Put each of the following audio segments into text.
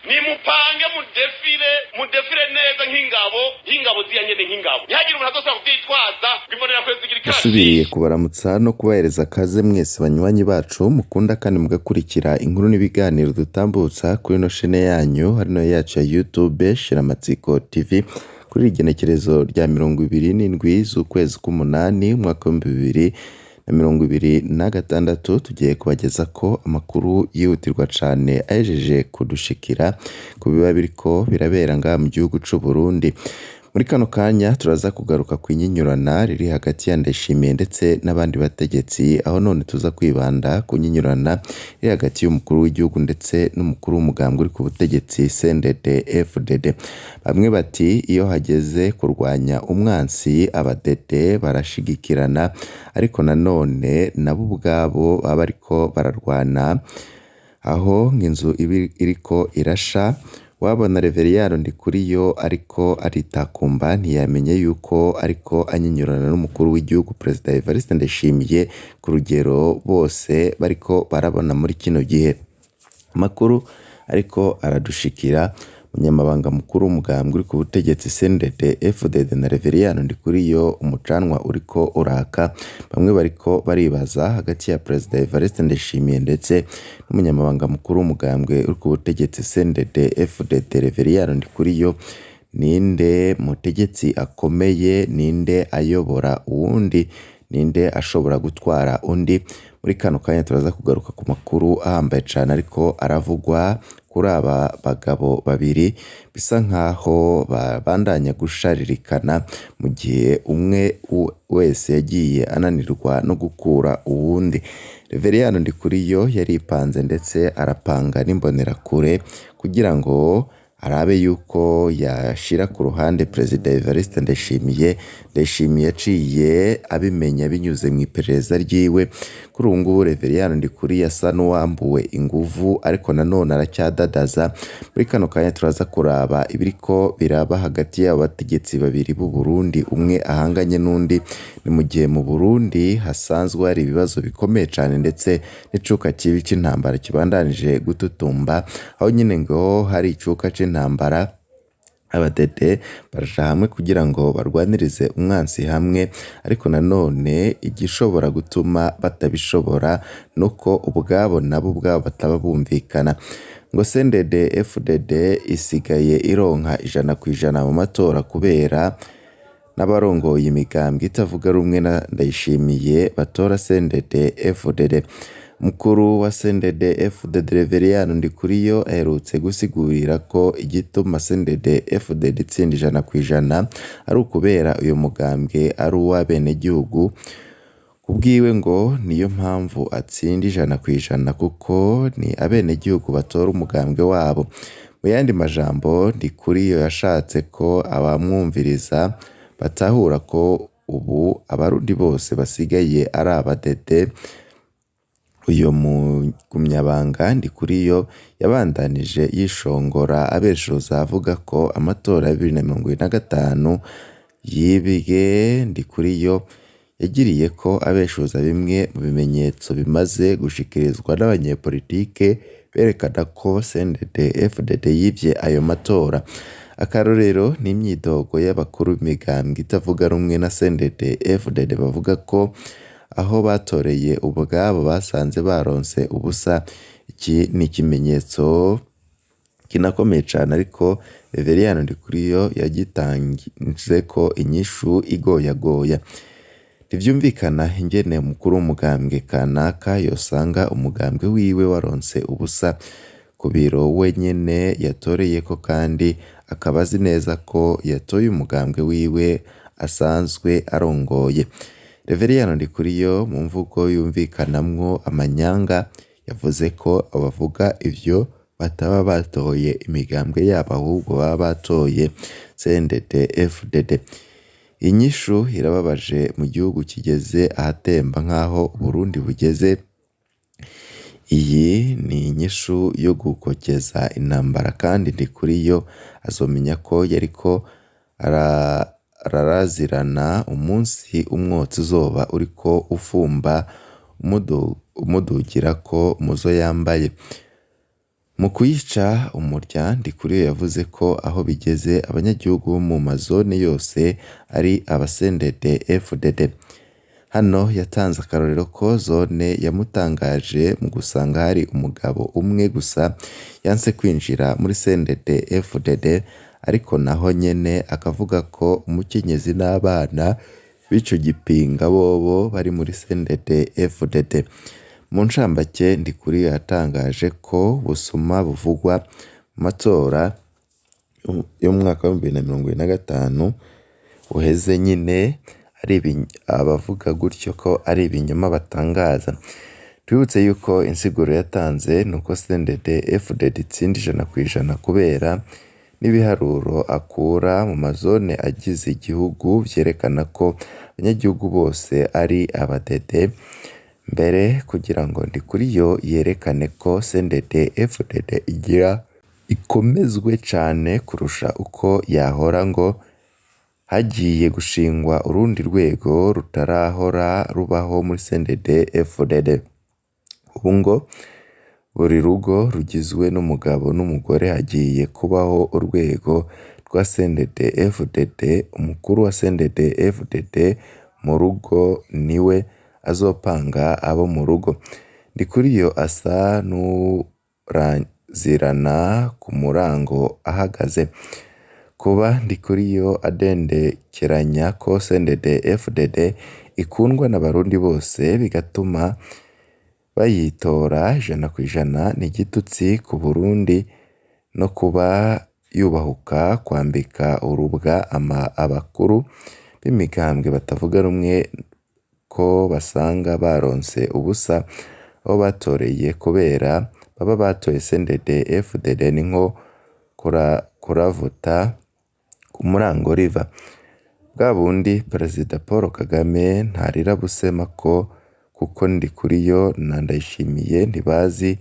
Nimupange mudefile, mudefile neza nk'ingabo, nk'ingabo ziya nyene, nk'ingabo. Ntihagire umuntu azosubira kuvyitwaza ngo Imbonerakure zigira Dusubiriye ikarashishi. kubaramutsa no kubahereza kaze mwese banywanyi bacu mukunda kandi mugakurikira inkuru n'ibiganiro dutambutsa kuri ino shene yanyu, hano yacu ya YouTube Shiramatsiko TV, kuri iri genekerezo rya 27 z'ukwezi k'umunani, umwaka w'2026, tugiye kubageza ko amakuru yihutirwa cane ahejeje kudushikira ku biba biriko birabera ngaha mu gihugu c'u Burundi. Muri kano kanya turaza kugaruka kw'inyinyurana riri hagati ya Ndayishimiye ndetse n'abandi bategetsi, aho none tuza kwibanda ku nyinyurana riri hagati y'umukuru w'igihugu ndetse n'umukuru w'umugambwe uri ku butegetsi CNDD FDD. Bamwe bati iyo hageze kurwanya umwansi abadede barashigikirana, ariko nanone nabo ubwabo baba bariko bararwana, aho nk'inzu iba iriko irasha wabona Reveriyano Ndikuriyo ariko aritakumba, ntiyamenye yuko ariko anyinyurana n'umukuru w'igihugu Perezida Evariste Ndayishimiye ku rugero bose bariko barabona muri kino gihe. Amakuru ariko aradushikira, umunyamabanga mukuru w'umugambwe uri ku butegetsi CNDD FDD na Reveriyano Ndikuriyo, umucanwa uriko uraka. Bamwe bariko baribaza hagati ya Perezida Evariste Ndayishimiye ndetse n'umunyamabanga mukuru w'umugambwe uri ku butegetsi CNDD FDD Reveriyano Ndikuriyo, ninde mutegetsi akomeye, ninde ayobora uwundi, ninde ashobora gutwara undi? Muri kano kanya turaza kugaruka ku makuru ahambaye cane ariko aravugwa kuri aba bagabo babiri, bisa nkaho babandanya gusharirikana mu gihe umwe wese yagiye ananirwa no gukura uwundi. Reveriyano Ndikuriyo yaripanze ndetse arapanga n'imbonerakure kugira ngo arabe yuko yashira ku ruhande Perezida Evariste Ndayishimiye. Ndayishimiye yaciye abimenya binyuze mu iperereza ryiwe. Kuri ubu ngubu Reveriyano Ndikuriyo asa n'uwambuwe inguvu, ariko nanone aracyadadaza. Muri kano kanya turaza kuraba ibiriko biraba hagati y'abo bategetsi babiri b'u Burundi, umwe ahanganye n'undi. Ni mu gihe mu Burundi hasanzwe hari ibibazo bikomeye cane ndetse n'icuka kibi c'intambara kibandanije gututumba, aho nyene ngo hari icuka c'intambara, abadede baraja hamwe kugira ngo barwanirize umwansi hamwe, ariko nanone igishobora gutuma batabishobora nuko ubwabo nabo ubwabo bataba bumvikana. Ngo CNDD FDD isigaye ironka 100% mu matora kubera n'abarongoye imigambwe itavuga rumwe na Ndayishimiye batora CNDD FDD. Mukuru wa CNDD FDD Reveriyano Ndikuriyo aherutse gusigurira ko igituma CNDD FDD itsinda 100% ari ukubera uyu mugambwe ari uw'abenegihugu. Kubwiwe ngo niyo mpamvu atsinda 100% kuko ni abenegihugu batora umugambwe wabo. Mu yandi majambo, Ndikuriyo yashatse ko abamwumviriza batahura ko ubu abarundi bose basigaye ari abadede. Uyo mugumyabanga Ndikuriyo yabandanije yishongora abeshuza avuga ko amatora ya 2025 yibwe. Ndikuriyo yagiriyeko abeshuza bimwe mu bimenyetso bimaze gushikirizwa n'abanyepolitike berekana ko CNDD FDD yivye ayo matora. Akarorero ni imyidogo y'abakuru b'imigambwe itavuga rumwe na CNDD FDD bavuga ko aho batoreye ubwabo basanze baronse ubusa. Iki ni ikimenyetso kinakomeye cane, ariko Reveriyano Ndikuriyo yagitanzeko inyishu igoyagoya. Ntivyumvikana ingene umukuru w'umugambwe kanaka yosanga umugambwe wiwe waronse ubusa ku biro wenyene yatoreyeko, kandi akaba azi neza ko yatoye umugambwe wiwe asanzwe arongoye. Reveriyano Ndikuriyo mu mvugo yumvikanamwo amanyanga yavuze ko abavuga ivyo bataba batoye imigambwe yabo, ahubwo baba batoye CNDD FDD. Inyishu irababaje mu gihugu kigeze ahatemba nk'aho Uburundi bugeze. Iyi ni inyishu yo gukokeza intambara, kandi Ndikuriyo azomenya ko yariko ararazirana umunsi umwotsi uzoba uriko ufumba umudugirako muzo yambaye. Mu kuyica umurya, Ndikuriyo yavuze ko aho bigeze abanyagihugu bo mu mazone yose ari aba CNDD-FDD. Hano yatanze akarorero ko zone yamutangaje mu gusanga hari umugabo umwe gusa yanse kwinjira muri CNDD-FDD, ariko naho nyene akavuga ko umukenyezi n'abana b'ico gipinga bobo bari muri CNDD-FDD. Mu ncamake, Ndikuriyo yatangaje ko ubusuma buvugwa mu matora y'umwaka wa 2025 uheze nyine ari abavuga gutyo ko ari ibinyoma batangaza. Twibutse yuko insiguro yatanze nuko CNDD-FDD itsinda 100% kubera n'ibiharuro akura mu mazone agize igihugu vyerekana ko abanyagihugu bose ari abadede. Mbere kugira ngo Ndikuriyo yerekane ko CNDD-FDD igira ikomezwe cane kurusha uko yahora, ngo hagiye gushingwa urundi rwego rutarahora rubaho muri CNDD-FDD. Ubu ngo buri rugo rugizwe n'umugabo n'umugore hagiye kubaho urwego rwa CNDD-FDD. Umukuru wa CNDD-FDD mu rugo niwe azopanga abo mu rugo. Ndikuriyo asa n'urazirana ku murango ahagaze. Kuba Ndikuriyo adendekeranya ko CNDD-FDD ikundwa n'abarundi bose bigatuma bayitora 100% ni igitutsi ku Burundi no kuba yubahuka kwambika urubwa abakuru b'imigambwe batavuga rumwe ko basanga baronse ubusa aho batoreye kubera baba batoye CNDD-FDD, ni nko kuravuta ku murango riva. Bwa bundi Perezida Paul Kagame ntarira busema ko kuko Ndikuriyo na Ndayishimiye ntibazi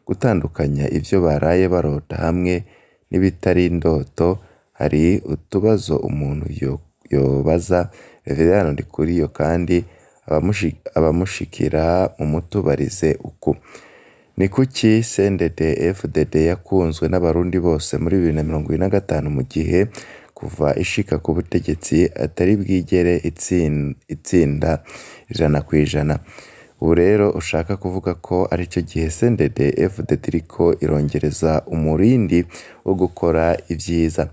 gutandukanya ivyo baraye barota hamwe n'ibitari indoto. Hari utubazo umuntu yobaza Reveriyano Ndikuriyo kandi abamushikira mumutubarize uku: ni kuki CNDD-FDD yakunzwe n'abarundi bose muri 2025 mu gihe kuva ishika ku butegetsi atari bwigere itsinda 100%? Ubu rero ushaka kuvuga ko arico gihe CNDD-FDD iriko irongereza umurindi wo gukora ivyiza.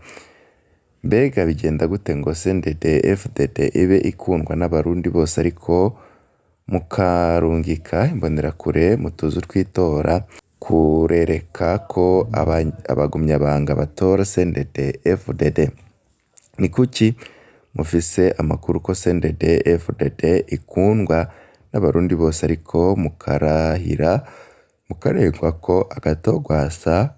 Mbega bigenda gute ngo CNDD-FDD ibe ikundwa n'abarundi bose ariko mukarungika imbonerakure mu tuzu tw'itora kurereka ko abagumyabanga batora CNDD-FDD? Ni kuki mufise amakuru ko CNDD-FDD ikundwa n'abarundi bose ariko mukarahira mukarengwa ko agatogwasa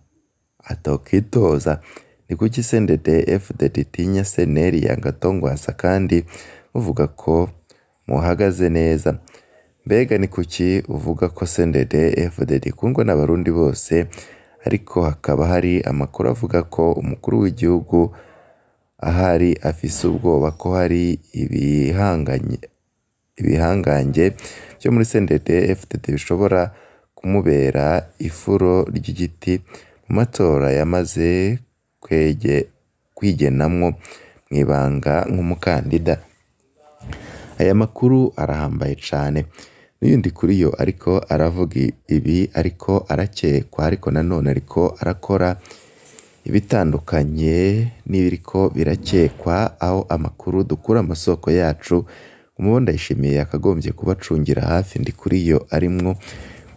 atokitoza? Ni kuki CNDD-FDD itinya CNL ya Gatongwasa kandi muvuga ko muhagaze neza? Mbega ni kuki uvuga ko CNDD-FDD ikundwa n'abarundi bose ariko hakaba hari amakuru avuga ko umukuru w'igihugu ahari afise ubwoba ko hari ibihangange vyo muri CNDD-FDD bishobora kumubera ifuro ry'igiti mu matora yamaze kwigenamwo mw'ibanga nk'umukandida? Aya makuru arahambaye cane. N'uyu Ndikuriyo ariko aravuga ibi ariko arakekwa, ariko nanone ariko arakora ibitandukanye n'ibiriko birakekwa, aho amakuru dukura amasoko yacu umubo Ndayishimiye yakagombye kubacungira hafi Ndikuriyo arimwo.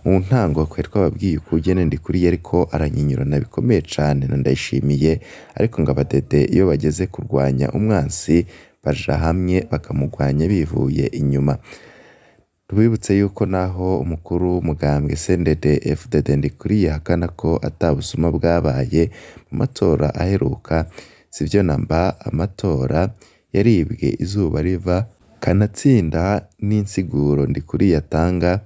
Mu ntango twari twababwiye ukugene Ndikuriyo ariko aranyinyurana bikomeye cane na Ndayishimiye, ariko ngo abadede iyo bageze kurwanya umwansi baja hamwe bakamugwanya bivuye inyuma. Tubibutse yuko naho umukuru w'umugambwe CNDD-FDD Ndikuriyo ahakana ko ata busuma bwabaye mu matora aheruka, sivyo namba, amatora yaribwe izuba riva, kanatsinda n'insiguro Ndikuriyo atanga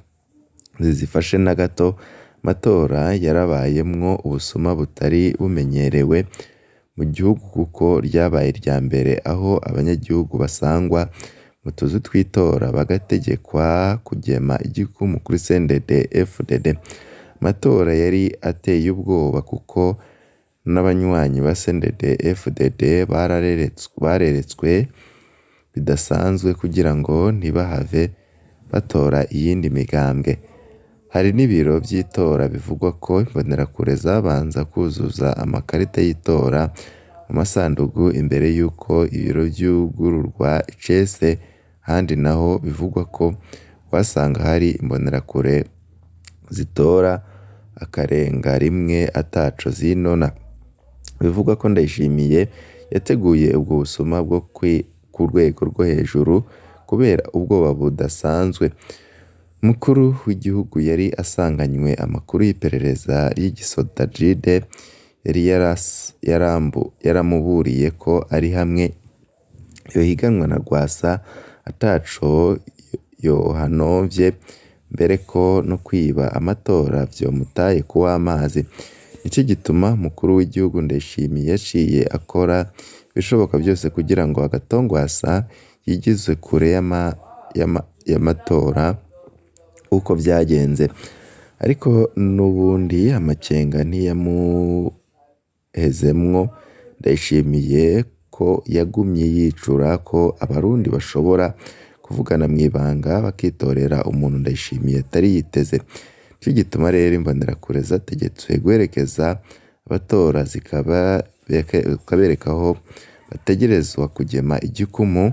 zizifashe na gato. Amatora yarabayemwo ubusuma butari bumenyerewe mu gihugu kuko ryabaye irya mbere aho abanyagihugu basangwa mu tuzu tw'itora bagategekwa kugema igikumu kuri CNDD-FDD. Amatora yari ateye ubwoba kuko n'abanywanyi ba CNDD-FDD bareretswe bidasanzwe kugira ngo ntibahave batora iyindi migambwe. Hari n'ibiro vy'itora bivugwa ko imbonerakure zabanza kuzuza amakarita y'itora mu masandugu imbere y'uko ibiro vyugururwa icese, ahandi naho bivugwa ko wasanga hari imbonerakure zitora akarenga rimwe ataco zinona. Bivugwa ko Ndayishimiye yateguye ubwo busuma bwo ku rwego rwo hejuru kubera ubwoba budasanzwe. Umukuru w'igihugu yari asanganywe amakuru y'iperereza ry'igisoda Jide yari yaramuburiye ko ari hamwe yohiganwa na Rwasa ataco yohanovye, mbere ko no kwiba amatora vyomutaye kuw'amazi. Nico gituma umukuru w'igihugu Ndayishimiye yaciye akora ibishoboka vyose kugira ngo Agathon-Rwasa yigizwe kure y'amatora uko vyagenze. Ariko n'ubundi amakenga ntiyamuhezemwo. Ndayishimiye ko yagumye yicura ko abarundi bashobora kuvugana mw'ibanga bakitorera umuntu Ndayishimiye atari yiteze. Nico gituma rero imbonerakure zategetswe guherekeza abatora zikabereka aho bategerezwa kugema igikumu.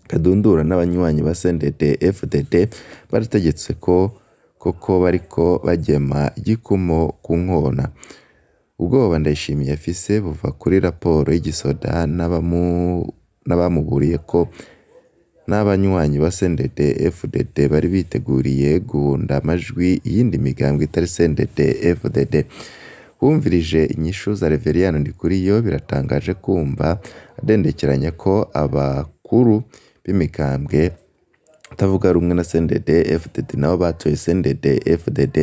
Kadundura n'abanywanyi ba CNDD-FDD barategetswe ko koko bariko bagema igikumu ku nkona. Ubwoba Ndayishimiye afise buva kuri raporo y'igisoda n'abamuburiye ko n'abanywanyi ba CNDD-FDD bari biteguriye guhunda amajwi iyindi migambwe itari CNDD-FDD. Wumvirije inyishu za Reveriyani Ndikuriyo biratangaje kumva adendekeranya ko abakuru b'imigambwe itavuga rumwe na CNDD-FDD nabo batoye CNDD-FDD.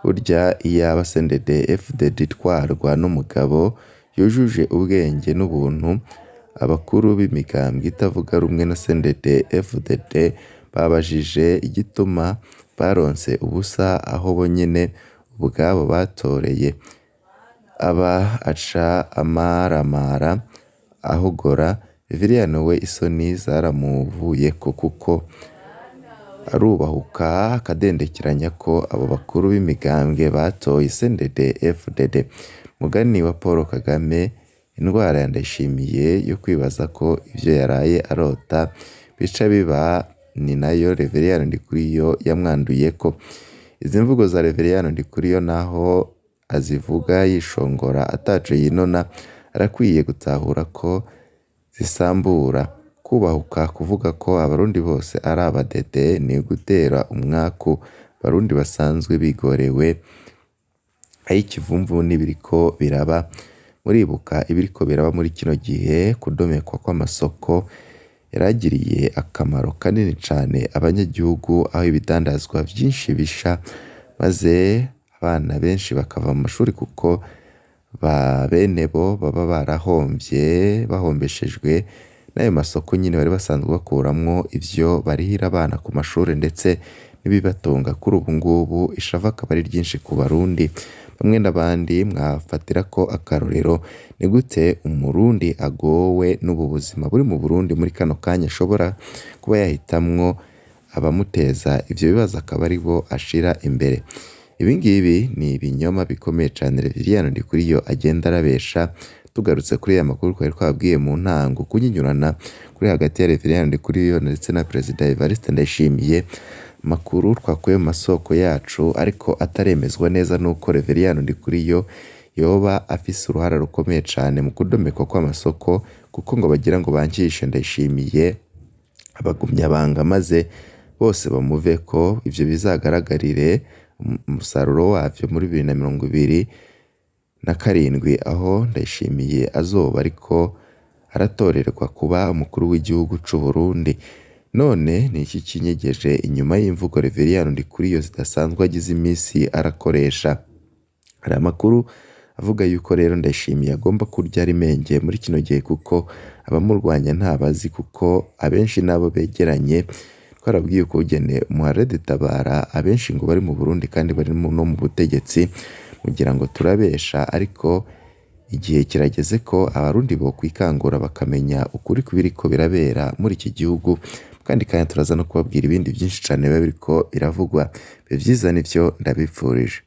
Burya iyaba CNDD-FDD itwarwa n'umugabo yujuje ubwenge n'ubuntu, abakuru b'imigambwe itavuga rumwe na CNDD-FDD babajije igituma baronse ubusa aho bonyene ubwabo batoreye. Aba aca amaramara ahogora. Reveriyani we isoni zaramuvuyeko kuko arubahuka akadendekeranya ko abo bakuru b'imigambwe batoye CNDD-FDD. Mugani wa Paul Kagame, indwara ya Ndayishimiye yo kwibaza ko ivyo yaraye arota bica biba ni nayo Reveriyani Ndikuriyo yamwanduyeko. Izi mvugo za Reveriyani Ndikuriyo naho azivuga yishongora ataco yinona, arakwiye gutahura ko zisambura. Kubahuka kuvuga ko abarundi bose ari abadede ni ugutera umwaku abarundi basanzwe bigorewe ay'ikivumvu n'ibiriko biraba. Muribuka ibiriko biraba muri kino gihe, kudomekwa kw'amasoko yaragiriye akamaro kanini cane abanyagihugu, aho ibidandazwa vyinshi bisha maze abana benshi bakava mu mashuri kuko ba bene bo baba barahomvye, bahombeshejwe n'ayo masoko nyine bari basanzwe bakuramwo ivyo barihira abana ku mashuri ndetse n'ibibatunga. Kuri ubu ngubu ishavu akaba ari ryinshi ku barundi bamwe n'abandi. Mwafatira ko akarorero ni gute umurundi agowe n'ubu buzima buri mu Burundi muri kano kanya ashobora kuba yahitamwo abamuteza ivyo bibazo akaba ari bo ashira imbere. Ibi ngibi ni ibinyoma bikomeye cane Reveriyani Ndikuriyo agenda arabesha. Tugarutse kuri ya makuru twari twabwiye mu ntango, kunyinyurana kuri hagati ya Reveriyani Ndikuriyo ndetse na Perezida Evariste Ndayishimiye, amakuru twakuye mu masoko yacu ariko ataremezwa neza nuko Reveriyani Ndikuriyo yoba afise uruhara rukomeye cane mu kudomekwa kw'amasoko, kuko ngo bagira ngo bankishe Ndayishimiye abagumyabanga maze bose bamuveko, ivyo bizagaragarire umusaruro wavyo muri 2027 aho Ndayishimiye azoba ariko aratorerwa kuba umukuru w'igihugu c'u Burundi. None ni iki kinyegeje inyuma y'imvugo Reveriyani Ndikuriyo zidasanzwe agize imisi arakoresha? Hari amakuru avuga yuko rero Ndayishimiye agomba kurya ari menge muri kino gihe kuko abamurwanya ntabazi, kuko abenshi nabo begeranye. Twarabwiye ukungene umuharede Tabara abenshi ngo bari mu Burundi kandi bari no mu butegetsi, mugira ngo turabesha, ariko igihe kirageze ko abarundi bokwikangura bakamenya ukuri kubiriko birabera muri iki gihugu. Kandi kandi turaza no kubabwira ibindi vyinshi cane biba biriko biravugwa. Ibihe vyiza nivyo ndabipfurije.